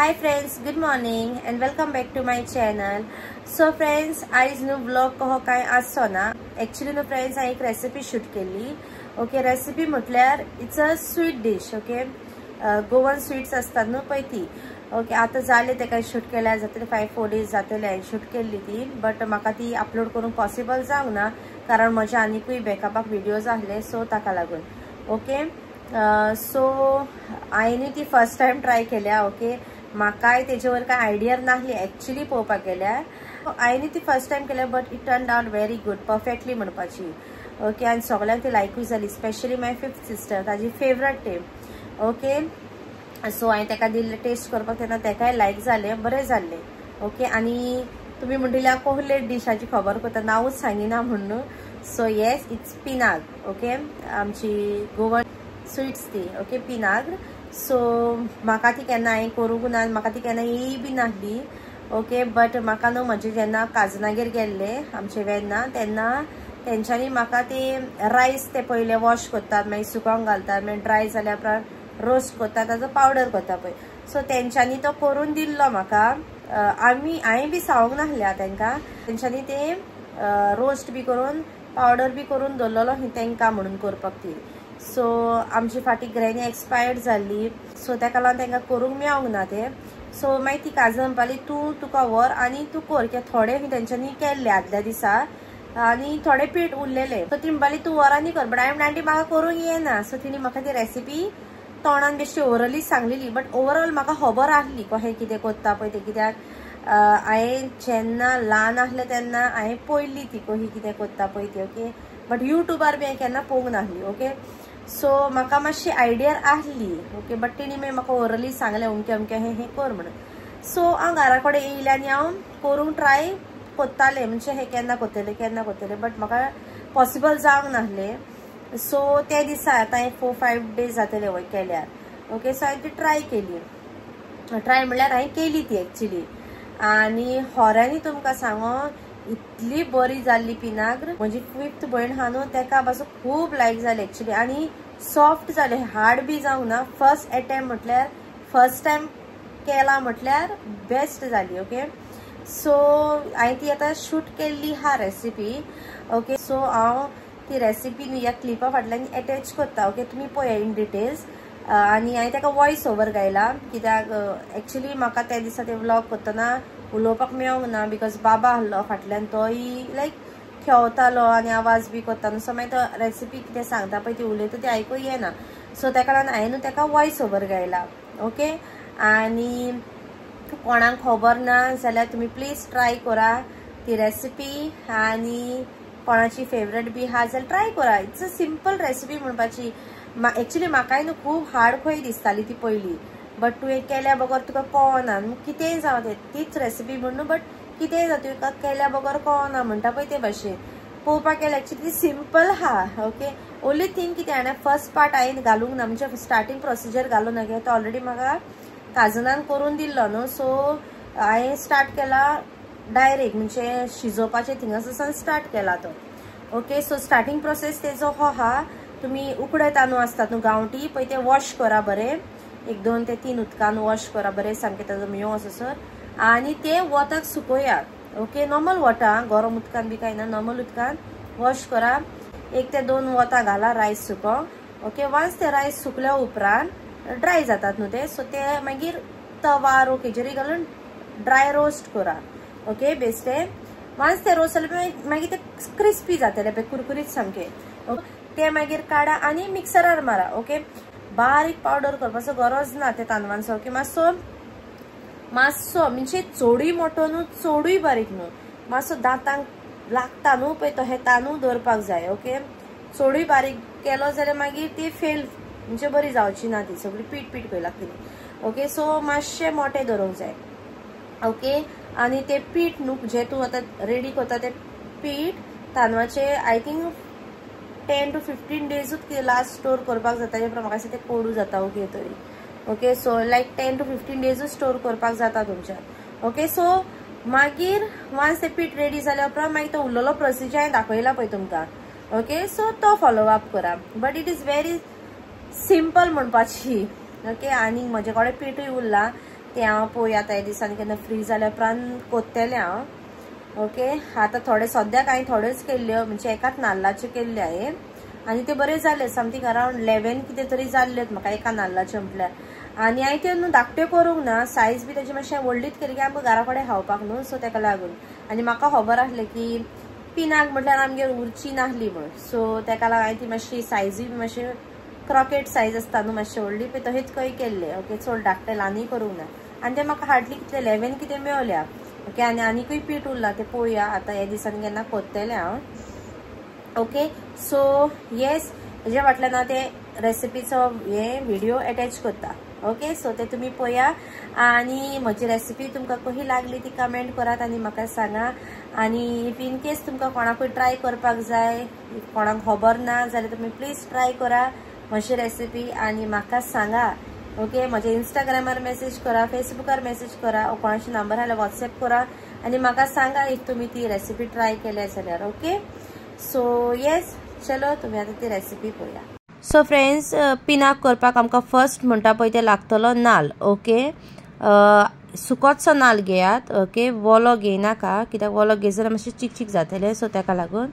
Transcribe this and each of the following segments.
Hi friends, good morning and welcome back to my channel. So friends, आयज न्हू vlog कहो कांय आसचो ना. एक्चुअली न्हू फ्रेंड्स, हांवें एक रेसिपी शूट केली. ओके, रेसिपी म्हटल्यार it's a sweet dish. Okay, Goan sweets असतात न्हू पळय ती. ओके, आतां जालें तेका शूट केल्यार जातले 5-4 डेज जातले हांवें शूट केल्ली ती, बट म्हाका ती अपलोड करूंक पॉसिबल जावंक ना कारण म्हज्या आनिकूय बॅकअपाक व्हिडियोज आहले, सो ताका लागून. ओके, सो हांवें ती फर्स्ट टायम ट्राय केल्या. ओके, म्हाकाय तेजेवर कांय आयडिया नासली एक्चुअली पळोवपाक गेल्यार. हांवें ती फर्स्ट टायम केल्या, but it turn out very good, perfectly म्हणपाची. ओके, आनी सगळ्यांक ती लायकूय जाली, स्पेशली my fifth sister, ताजी फेवरेट ती. ओके, सो हांवें ताका दिल्लें टेस्ट करपाक तेन्ना ताकाय लायक जालें, बरें जाल्लें. ओके, आनी तुमी म्हणटिल्या कोहले डिशाची खबर करता, नांवूच सांगिना म्हणून. So yes, it's पिनाग. ओके, आमची गोवन स्वीट्स ती. ओके, पिनाग्र. सो म्हाका ती केन्ना हांवें करूंक ना, म्हाका ती केन्ना येय बी नासली. ओके, बट म्हाका न्हू म्हजे जेन्ना काजनागेर गेल्ले आमचे वेन्ना, तेन्ना तेंच्यांनी म्हाका ते रायस ते पयले वॉश करतात, मागीर सुकोंक घालतात, मागीर ड्राय जाल्या उपरांत रोस्ट करतात, ताजो पावडर करता पळय. सो तेंच्यांनी तो करून दिल्लो म्हाका. आमी हांवें बी सांगूंक नासल्या तांकां, तेंच्यांनी ते रोस्ट बी करून पावडर बी करून दवरलेलो तांकां म्हणून करपाक ती. सो आमची फाटी ग्रॅनी एक्सपायर्ड जाल्ली, सो ताका लागून तांकां करूंक मेळोंक ना तें. सो मागीर ती काजन म्हणपाली तूं तुका व्हर आनी तूं कर, कित्याक थोडे तेंच्यांनी केल्ले आदल्या दिसा आनी थोडे पीठ उरलेले. सो ती म्हणपाली तूं व्हर आनी कर, बट हांवें म्हणलें आंटी म्हाका करूंक येना. सो तिणी म्हाका ती रेसिपी तोंडान बेश्टी ओवरली सांगलेली, बट ओवरऑल म्हाका खबर आसली कशें कितें करता पळय तें, कित्याक हांवें जेन्ना ल्हान आसलें तेन्ना हांवें पळयल्ली ती कशी कितें करता पळय ती. ओके, बट युट्यूबार बी हांवें केन्ना पळोवंक नासली. ओके, सो म्हाका मातशी आयडिया आसली. ओके, बट तेणी मागीर म्हाका ओरली सांगलें अमकें अमकें हें हें कर म्हणून. सो हांव घरा कडेन येयलें आनी हांव करूंक ट्राय करतालें, म्हणजे हें केन्ना करतलें केन्ना करतलें, बट म्हाका पॉसिबल जावंक नासलें. सो त्या दिसा आतां 4-5 डेज जातले वय केल्यार. ओके, सो हांवें ती ट्राय केली. ट्राय म्हणल्यार हांवें केली ती एक्चुली, आनी होऱ्यांनी तुमकां सांगो इतली बरी जाल्ली पिनाग्र. म्हजी फिफ्थ भयण आहा न्हू, ताका पासून खूब लायक जाली एक्चुली, आनी सॉफ्ट जाले, हार्ड बी जावंक ना. फर्स्ट एटेम्प्ट म्हटल्यार फर्स्ट टायम केला म्हटल्यार बेस्ट जाली. ओके, सो हांवें ती आतां शूट केल्ली आहा रेसिपी. ओके, सो हांव ती रेसिपी न्हू ह्या क्लिपा फाटल्यान एटॅच करता. ओके, तुमी पळया इन डिटेल्स. आनी हांवें ताका वॉयस ओवर गायला, कित्याक एक्चुली म्हाका त्या दिसा ते व्लॉग करतना उलोवपाक मेळोंक ना, because बाबा आहलो फाटल्यान, तोय लायक खेवतालो आनी आवाज बी करता न्हू. सो मागीर तो रेसिपी कितें सांगता पळय ती उलयता ती आयकूंक येना. सो ताका लागून हांवें न्हू ताका वॉयस ओवर गायला. ओके, आनी कोणाक खबर ना जाल्यार तुमी प्लीज ट्राय करा ती रेसिपी, आनी कोणाची फेवरेट बी आहा जाल्यार ट्राय करा. It's a simple recipe म्हणपाची. एक्चुली म्हाकाय न्हू खूब हार्ड खंय दिसताली ती पयली, बट तुवें केल्या बगर तुका कळना कितेंय जावं तें, तीच रेसिपी म्हणून, बट कितेंय जावं तुका केल्या बगर कळना म्हणटा पळय ते भाशेन. पळोवपाक गेल्यार एक्चुली ती सिंपल आहा. ओके, ओनली थिंग कितें जाणा, फर्स्ट पार्ट हांवें घालूंक ना, म्हणजे स्टार्टींग प्रोसिजर घालूंक ना, कित्याक तो ऑलरेडी म्हाका काजनान करून दिल्लो न्हू. सो हांवें स्टार्ट केला डायरेक्ट, म्हणजे शिजोवपाचें थिंगासर स्टार्ट केला तो. ओके, सो स्टार्टींग प्रोसेस तेजो हो आहा, तुमी उकडे तांदूळ आसतात न्हू गांवठी पळय ते वॉश करा बरें, 1-2 ते 3 उदकान वॉश करा बरें सामकें ताजो म्यों आससर, आनी ते वताक सुकया. ओके, नॉर्मल वता, गरम उदकान बी कांय ना, नॉर्मल उदकान वॉश करा. 1 ते 2 वतां घाला रायस सुकोंक. ओके, वन्स ते रायस सुकल्या उपरांत ड्राय जातात न्हू ते, सो ते मागीर तवार ओके जेरी घालून ड्राय रोस्ट करा. ओके, बेश्टे वन्स ते रोस्ट जाले मागीर ते क्रिस्पी जातले पळय, कुरकुरीत सामके. ते मागीर काडा आनी मिक्सरार मारा. ओके, बारीक पावडर करपाचो गरज ना ते तांदळांचो. ओके, मातसो मातसो म्हणजे चडूय मोटो न्हू चडूय बारीक न्हू, मातसो दांतांक लागता न्हू पळय तो हे तांदूळ दवरपाक जाय. ओके, चडूय बारीक केलो जाल्यार मागीर ती फेल म्हणजे बरी जावची ना, ती सगळी पीठ पीठ खंय लागतली. ओके, सो मातशें मोटें दवरूंक जाय. ओके, आनी ते पीठ न्हू जें तूं आतां रेडी करता तें पीठ तांदळाचें I think 10 to 15 डेजूच कितें लास्ट स्टोर करपाक जाता, जे म्हाका दिसता तें कोडू जाता. ओके तरी ओके, सो लायक 10 to 15 डेजूच स्टोर करपाक जाता तुमच्यान. ओके, सो मागीर वन्स तें पीठ रेडी जाल्या उपरांत मागीर तो उरलेलो प्रोसिजर हांवें दाखयला पळय तुमकां. ओके, सो तो फॉलो अप करा, but it is very simple म्हणपाची. ओके, आनी म्हजे कडेन पीठूय उरला, तें हांव पळोवया आतां ह्या दिसांनी केन्ना फ्री जाल्या उपरांत कोत्तेलें हांव. ओके आतां थोडे सद्याक हांवें थोड्योच केल्ल्यो, म्हणजे एकाच नाल्लाच्यो केल्ल्यो हांवें आनी ते बरे जाले. समथींग अरावंड 11 कितें तरी जाल्ल्यो म्हाका एका नाल्लाच्यो म्हटल्यार. आनी हांवें त्यो न्हू धाकट्यो करूंक ना, सायज बी तेजी मातशें व्हडलीच केली की आमकां घरा कडेन खावपाक न्हू, सो तेका लागून. आनी म्हाका खबर आसलें की पिनाक म्हटल्यार आमगेर उरची नासली म्हूण, सो तेका लागून हांवें ती मातशी सायजूय बी मातशी क्रॉकेट सायज आसता न्हू मातशी व्हडली पळय तशीच खंय केल्ले. ओके चड धाकटे ल्हानूय करूंक ना. आनी ते म्हाका हार्डली कितले 11 कितें मेवल्या. ओके आनी आनीकूय पीठ उरलां तें पळोवया आतां ह्या दिसांनी केन्ना कोत्तेलें हांव. ओके सो येस, हेज्या फाटल्यान हांव ते रेसिपीचो हे व्हिडियो एटॅच करता. ओके सो ते तुमी पळया आनी म्हजी रेसिपी तुमकां कशी लागली ती कमेंट करात आनी म्हाका सांगा. आनी if in case तुमकां कोणाकूय ट्राय करपाक जाय, कोणाक खबर ना जाल्यार तुमी प्लीज ट्राय करा म्हजी रेसिपी आनी म्हाका सांगा. ओके म्हज्या इंस्टाग्रामार मेसेज करा, फेसबुकार मेसेज करा, ओ कोणाचे नंबर आसल्यार वॉट्सॅप करा आनी म्हाका सांगा if तुमी ती रेसिपी ट्राय केल्या जाल्यार. ओके सो येस, चलो तुमी आतां ती रेसिपी पळया. सो फ्रेंड्स, पिनाक करपाक आमकां फर्स्ट म्हणटा पळय ते लागतलो नाल्ल. ओके सुकोचसो नाल्ल घेयात. ओके वोलो घेयनाका, कित्याक वोलो घेत जाल्यार मातशें चिकचीक जातलें, सो तेका लागून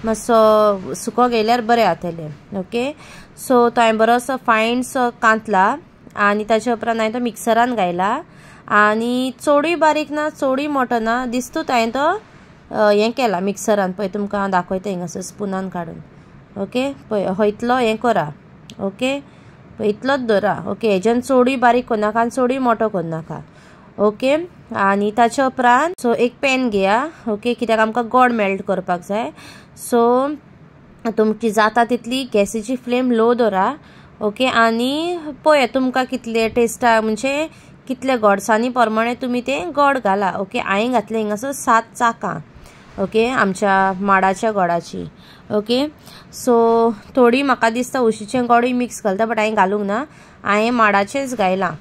मातसो सुको घेयल्यार बरें जातलें. ओके सो तो हांवें बरोसो फायनसो कांतला आनी ताचे उपरांत हांवें तो मिक्सरान घायला आनी चडूय बारीक ना चडूय मोटो ना दिसतूच हांवें तो हें केला मिक्सरान. पळय तुमकां हांव दाखयता हिंगासर स्पुनान काडून. ओके पळय हो इतलो हें करा. ओके पळय इतलोच दवरा. ओके हेज्यान चडूय बारीक करनाका आनी चडूय मोटो करनाका. ओके आनी ताच्या उपरांत सो एक पॅन घेया. ओके कित्याक आमकां गोड मेल्ट करपाक जाय, सो तुमची जाता तितली गॅसीची फ्लेम लो दवरा. ओके आनी पळया तुमकां कितले टेस्टा म्हणजे कितले गोडसांनी प्रमाणे तुमी तें गोड घाला. ओके हांवें घातलें हिंगासर 7 चाकां. ओके आमच्या माडाच्या गोडाची. ओके सो थोडी म्हाका दिसता उशीचें गोडूय मिक्स घालता, बट हांवें घालूंक ना, हांवें माडाचेंच घायलां.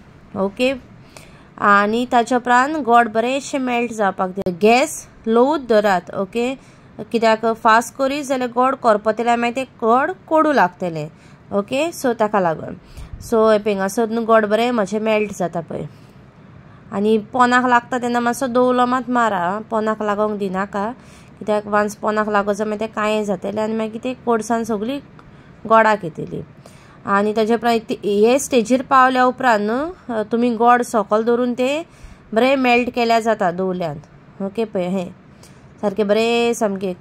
ओके आनी ताच्या उपरांत गोड बरेंशें मेल्ट जावपाक जाय. गॅस लोवूच दवरात. ओके कित्याक फास्ट करीत जाल्यार गोड करपतलें, मागीर तें गोड कोडू लागतलें. ओके सो ताका लागून सो हें पळय हांगासर न्हू गोड बरें म्हजें मेल्ट जाता पळय. आनी पोनाक लागता तेन्ना मातसो दवलो मात मारा, पोनाक लागोंक दिनाका, कित्याक वांस पोनाक लागो जाल्यार मागीर तें कांय जातलें आनी मागीर तें कोडसान सगळी गोडाक येतली. आनी ताजे उपरांत हे स्टेजीर पावल्या उपरांत न्हू तुमी गोड सकल दवरून तें बरें मेल्ट केल्यार जाता दवल्यान. ओके पळय हें सारकें बरें सामकें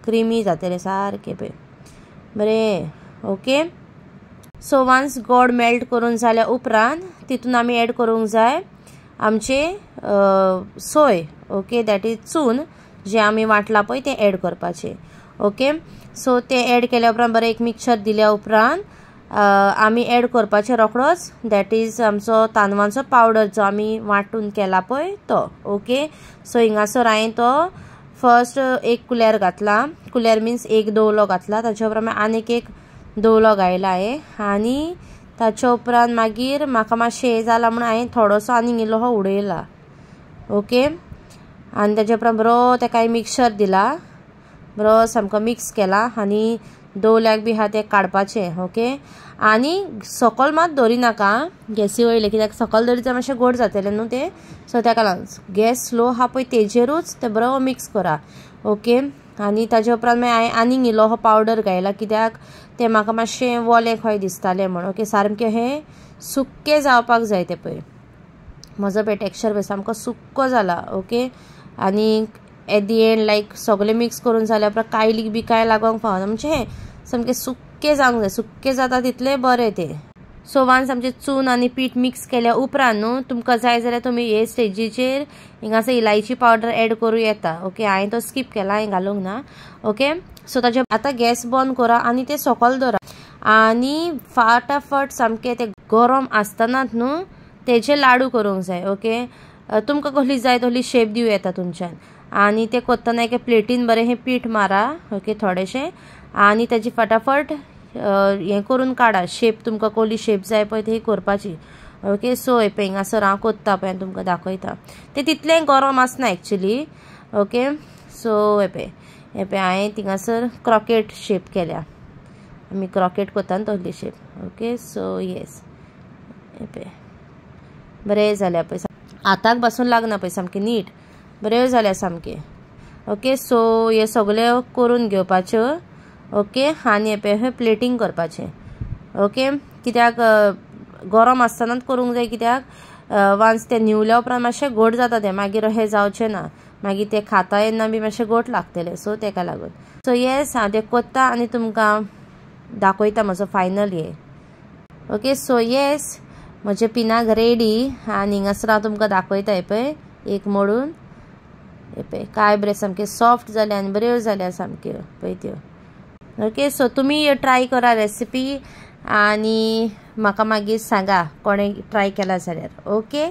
क्रिमी जातलें सारकें पळय बरें. ओके सो वन्स गोड मेल्ट करून जाल्या उपरांत तितून आमी एड करूंक जाय आमचे सोय. ओके that is चून जे आमी वांटला पळय तें एड करपाचें. ओके सो तें एड केल्या उपरांत बरें एक मिक्सचर दिल्या उपरांत आमी एड करपाचें रोखडोच that is आमचो तांदळांचो पावडर जो आमी वांटून केला पळय तो. ओके सो हिंगासर हांवें तो फर्स्ट एक कुल्यार घातला, कुल्यार मिन्स एक दवलो घातला, ताच्या उपरांत आनीक एक दवलो घायला हांवें आनी ताच्या उपरांत मागीर म्हाका मातशें हें जालां म्हणून हांवें थोडोसो आनीक इल्लो हो उडयला. ओके आनी ताच्या उपरांत बरो तेका मिक्सचर दिला, बरो सामको मिक्स केला आनी दवल्याक बी आहा तें काडपाचें. ओके आनी सकल मात दवरिनाका गॅसी वयलें, कित्याक सकल दवरीत जाल्यार मातशें गोड जातलें न्हू तें, सो तेका लागून गॅस स्लो आहा पळय तेजेरूच तें बरो मिक्स करा. ओके आनी ताच्या उपरांत मागीर हांवें आनीक इल्लो हो पावडर घायला, कित्याक तें म्हाका मातशें वोलें खंय दिसतालें म्हण. ओके सामकें हें सुक्कें जावपाक जाय तें पळय म्हजो पळय टेक्स्चर पळय सामको सुक्को जाला. ओके आनी एट the and लायक सगळें मिक्स करून जाल्या उपरांत कायलीक बी कांय लागोंक फावना, म्हणजे हें सामकें सुक्कें जावंक जाय, सुक्कें जाता तितलें बरें तें. सो वन्स आमचें चून आनी पीठ मिक्स केल्या उपरांत न्हू तुमकां जाय जाल्यार तुमी हे स्टेजीचेर हिंगासर इलायची पावडर एड करूं येता. ओके हांवें तो स्कीप केला, हांवें घालूंक ना. ओके सो ताचे आतां गॅस बंद करा आनी तें सकयल दवरा आनी फाटाफट सामकें तें गरम आसतनाच न्हू तेजे लाडू करूंक जाय. ओके तुमकां कसली जाय तसली शेप दिवं येता तुमच्यान. आनी ते करतना एके प्लेटीन बरें हें पीठ मारा. ओके थोडेशें आनी ताजी फटाफट हें करून काडा शेप, तुमकां कसली शेप जाय पळय ती करपाची. ओके सो हे पळय हिंगासर हांव कोत्ता पळय आनी तुमकां दाखयता. तें तितलें गरम आसना एक्चुली. ओके सो हे पळय हांवें थिंगासर क्रॉकेट शेप केल्या, आमी क्रॉकेट करता न्हू तसली शेप. ओके सो येस, हे पळय बरें जालें पळय. हाताक पासून लागना पळय सामकें नीट बऱ्यो जाल्या सामकें. ओके सो हे सगळे करून घेवपाच्यो. ओके आनी हे पळय प्लेटींग करपाचें. ओके कित्याक गरम आसतनाच करूंक जाय, कित्याक वांस तें न्हिवल्या उपरांत मातशें घट जाता तें, मागीर अशें जावचें ना, मागीर तें खाता येन्ना बी मातशें घट लागतलें. सो तेका लागून सो येस हांव तें कोत्ता आनी तुमकां दाखयता म्हजो फायनल हे. ओके सो येस म्हजें पिनाग रेडी आनी हिंगासर हांव तुमकां दाखयता. हे पळय एक मोडून हे पळय काय बरें सामकें सॉफ्ट जालें आनी बऱ्यो जाल्या सामक्यो पळय त्यो. ओके सो तुमी ट्राय करा रेसिपी आनी म्हाका मागीर सांगा कोणें ट्राय केला जाल्यार. ओके.